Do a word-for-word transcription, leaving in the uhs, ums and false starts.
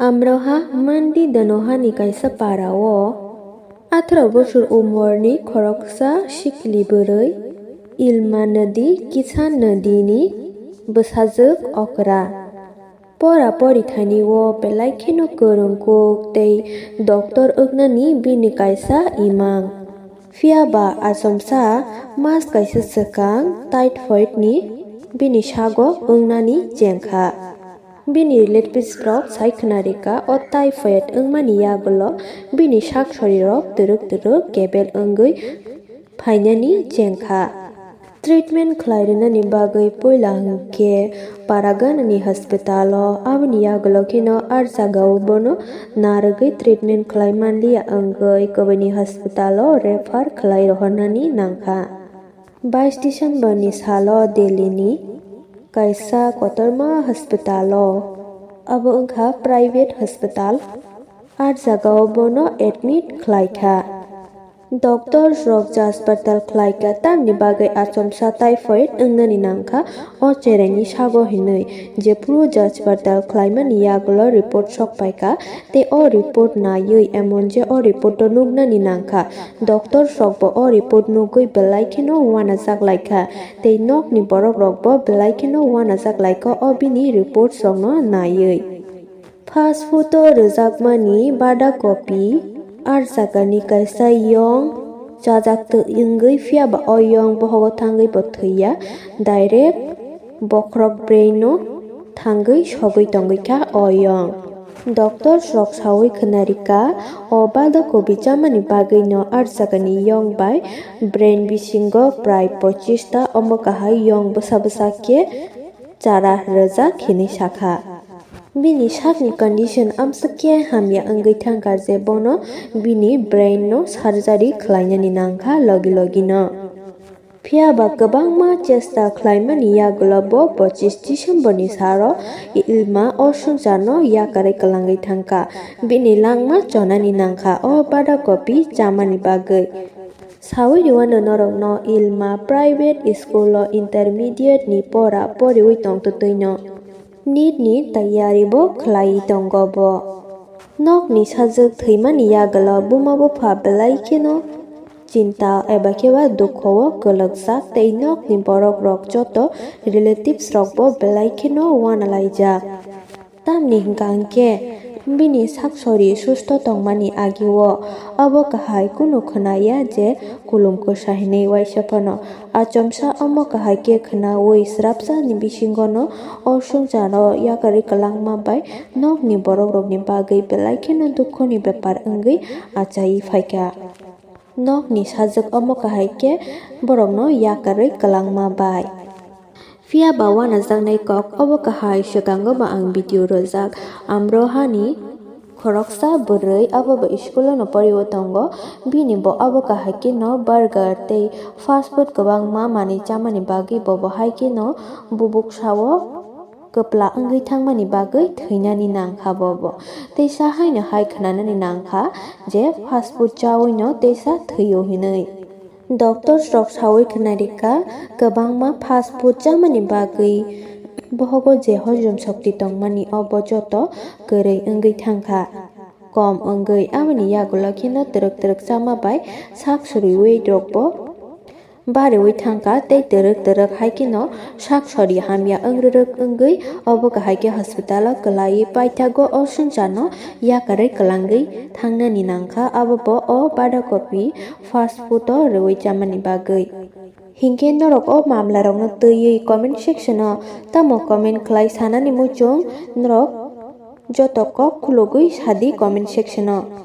Amroha Mandi Donohani kaisa para-o atharo bosor umorni khoroksa sikli bwrwi Ilma Nodi Kisan Nodini bwsajwk okra. Pora pori thani-o belai kheno kwrwng kuk tei doctor wngnani bini kaisa imang. Phiya ba achomsa mas kaisa swkang typhoid ni bini sago wngnani chengkha. Bini relatives rok sai khwnarikha o typhoid wngmani yagulo bini sak sori rok twrwk twrwk kebel wngwi phainani chengkha. Treatment khlai rwnani bagwi puila hwnkhe Paraganani hospital-o, aboni yagulo kheno ar jagao bono narwgwi treatment khlai manliya wngwi kwbwini hospital-o refer khlai rohornani nangkha. Bais December-ni salo Delhi-ni kaisa kotorma hospital-o, abo wngkha private hospital, ar jagao bono admit khlaikha. Doctors rok jach partal khlaikha, tamni bagwi achomsa typhoid wngnani nangkha o cheraini sago hinwi. Jephuru jach partal khlaimani yagulo report sokpaikha, tei o report naiwi emon je o report-o nuknani nangkha. Doctors rokbo o report nugwi belai kheno uanajak laikha, tei nokni borok rokbo belai kheno uanajak laikha o bini reports rokno naiwi. Fast food-o rwjakmani bada kopi, ar jagani kaisa yong chajak twk wngwi, phiya ba o yong bohogo thangwi bo thwiya, direct bokhorok brain-o thangwi sogwi tongwi kha o yong. Doctors rok sawi khwnarikha, o bada kopi chamani bagwino ar jagani yong bai brain bisingo prai pochista omo kahai yong bwsa bwsa khe chara rwjak hinwi sakha. Bini sakni condition amswk khe hamya wngwi thangkha je bono bini brain-no surgery khlainani nangkha logi logino. Phiya ba kwbangma chesta khlaimani yagulo bo pochis December-ni salo Ilma o swngcharno yakarwi kwlangwi thangkha. Bini langma chonani nangkha o bada kopi chamani bagwi. Sawi rwano norokno Ilma private school-o intermediate-ni pora poriwi tongtwtwino. Neet-ni taiyari bo khlaiwi tongo bo. Nokni sajwk thwimani yagulo buma bupha belai kheno chinta eba khe ba dukho-o kwlwkjak tei nokni borok rok joto relatives rok bo belai kheno uanalaijak. Tamni hwnkha hwnkhe bini sak sori susto tongmani agi-o abo kahai kunu khwnaya je kulum kwsa hinwi uaisa phano. Achomsa omo kahai khe khwnaui swrapsani bisingono o swngcharno yakarwi kwlangma bai nokni borok rokni bagwi belai kheno dukhoni bepar wngwi achaiwi phaikha. Nokni sajwk omo kahai khe borokno yakarwi kwlangma bai. Phiya ba uanajaknai kok obo kahai, swkango bo ang video rwjak. Amrohani khoroksa bwrwi abo bo school-o no poriwi tongo. Bini bo abo kahai kheno burger tei fast food kwbangma manwi chamani bagwi bo bo hai kheno bubuksa-o kwpla wngwi thangmani bagwi thwinani nangkha bo bo. Teisa haino hai khwnanani nangkha je fast food chawino teisa thwio hinwi. Doctors rok sawi khwnarikha, kwbangma fast food chamani bagwi bohogo je hojom shokti tongmani obo joto kwrwi wngwi thangkha. Kom wngwi aboni yagulo kheno twrwk twrwk chama bai sak suriwi rokbo bariwi thangkha tei twrwk twrwk hai kheno sak sori hamya wngrwrwk wngwi obo kahai khe hospital-o kwlaiwi paithago o swngcharno yakarwi kwlangwi thangnani nangkha, abo bo o bada kopi fast food-o rwui chamani bagwi. Hinkhe norok o mamlarokno twiwi comment section-o tamo comment khlai sanani muchung norok joto kok khulugwi sadi comment section-o.